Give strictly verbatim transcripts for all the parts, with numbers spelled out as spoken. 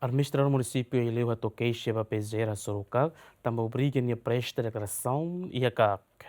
Administradór Munisípiu Aileu hato'o keixa ba P G R hasoru KAK, tanba obriga nia presta deklarasaun iha KAK.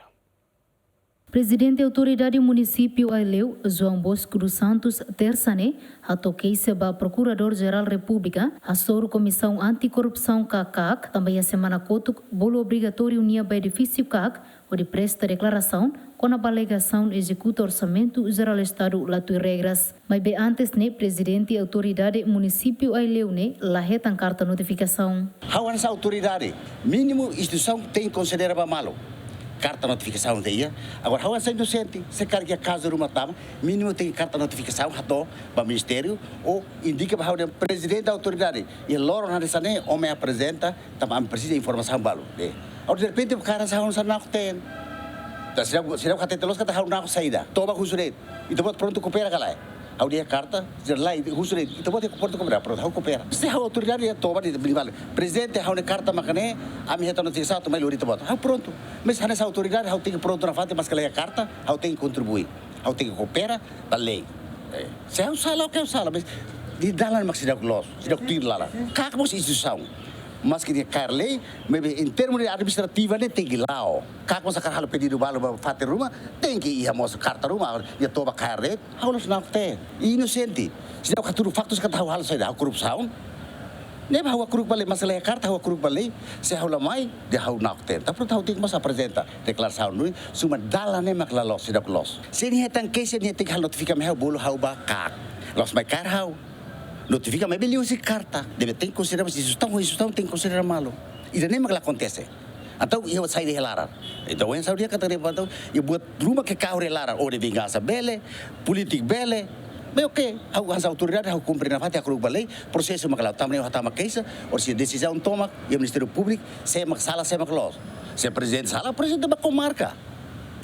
Prezidente Autoridade Munisípiu Aileu, João Bosco dos Santos, tersa ne'e, hato'o keixa ba Prokuradór Jerál Repúblika, hasoru Komisaun Antikorrupsaun ka KAK, tanba iha semana kotuk, bolu obrigatóriu nia ba edifísiu KAK, hodi presta deklarasaun kona-ba alegasaun ezekuta Orsamentu Jerál Estadu la tuir regras. Maibé antes ne'e, Prezidente Autoridade Munisípiu Aileu ne'e la hetan karta notifikasaun. Ha'u hanesan autoridade, mínimu instituisaun tenke konsidera ba malu. Karta notifikasaun tenke iha. Agora, ha'u hanesan inosente, se karik iha kazu ruma tama, mínimu tenke karta notifikasaun hato'o ba ministériu, ou indika ba ha'u dehan Prezidente Autoridade, iha loron hanesan ne'e, ó mai aprezenta, tanba ami presiza informasaun balu. Dehan. Agora, derrepente, karik hanesan ha'u hanesan nakten. Entaun, seidauk, seidauk hatete loos katak ha'u nakon saida. Toba husu de'it. Ita-boot prontu koopera ka lae? Ha'u dehan karta, seidauk lae, husu de'it. Ita-boot prontu koopera, prontu ha'u koopera. Se ha'u autoridade, iha toba de'it, bini bale. Prezidente, ha'u-nia karta mak ne'e, ami hetan notísia atu mai lori ita-boot. Ha'u prontu. Mas hanesan autoridade, ha'u tenke prontu nafatin, maske la iha karta, ha'u tenke kontribui. Ha'u tenke koopera ba lei. Eh, se ha'u sala, oke, ha'u sala, mas nia dalan mak seidauk loos, seidauk tuir laran. KAK mós instituisaun. Maske nia kaer lei, maibé em termos de administrativa ne'e tenke la'o. KAK mós hakarak halo pedidu balu ba fatin ruma, tenke iha mós karta ruma, nia toba kaer de'it, ha'u la'ós nakten. Inosente. Seidauk hatudu faktus katak ha'u halo saida, ha'u korrupsaun. Ne'ebé ha'u hakru'uk ba lei, maske la iha karta, ha'u hakru'uk ba lei, se ha'u la mai, dehan ha'u nakten. Entaun prontu ha'u tenke mós aprezenta deklarasaun duni, suma dalan ne'e mak la loos, seidauk loos. Se nia hetan keixa, nia tenke halo notifika mai ha'u, bolu ha'u ba KAK. La'ós mai kaer ha'u. Notifika mai bele husi karta. Ne'ebé tenke konsidera, mas instituisaun, instituisaun tenke konsidera malu. Ida-ne'e mak la akontese. Entaun, iha saida iha laran. Entaun, ohin ha'u dehan katak, entaun, iha buat ruma ke kahur iha laran, ode vingansa bele, polítika bele. Bem, oke, ha'u hanesan autoridade, ha'u kumpre nafatin, hakru'uk ba lei, prosesu mak la'o, tanba ne'e ha'u hatama keixa, orsida desizaun tomak iha Ministériu Públiku, sé mak sala, sé mak loos. Se prezidente sala, prezidente ba komarka.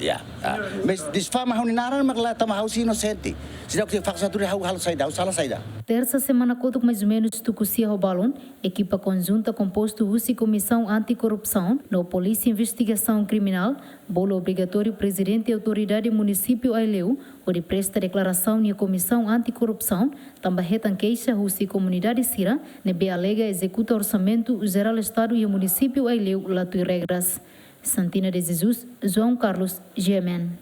Ya, ah. Mas difama ha'u-nia naran mak la, tanba ha'u sei inosente. Seidauk iha faktus atu dehan ha'u halo saida, ha'u sala saida. Tersa semana kotuk mais ou menus tuku sia ho balun, ekipa konjunta kompostu husi Komisaun Antikorrupsaun no Polísia Investigasaun Kriminál bolu obrigatóriu Prezidente Autoridade Munisípiu Aileu hodi presta deklarasaun iha Komisaun Antikorrupsaun, tanba hetan keixa husi komunidade sira ne'ebé alega ezekuta Orsamentu Jerál Estadu iha Munisípiu Aileu la tuir regras. Santina de Jesus, João Carlos, G M N.